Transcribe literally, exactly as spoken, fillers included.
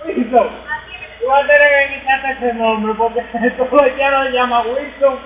Wilson, u a tande gen ki sa te fè non, mwen, porque todo el día lo llama Wilson.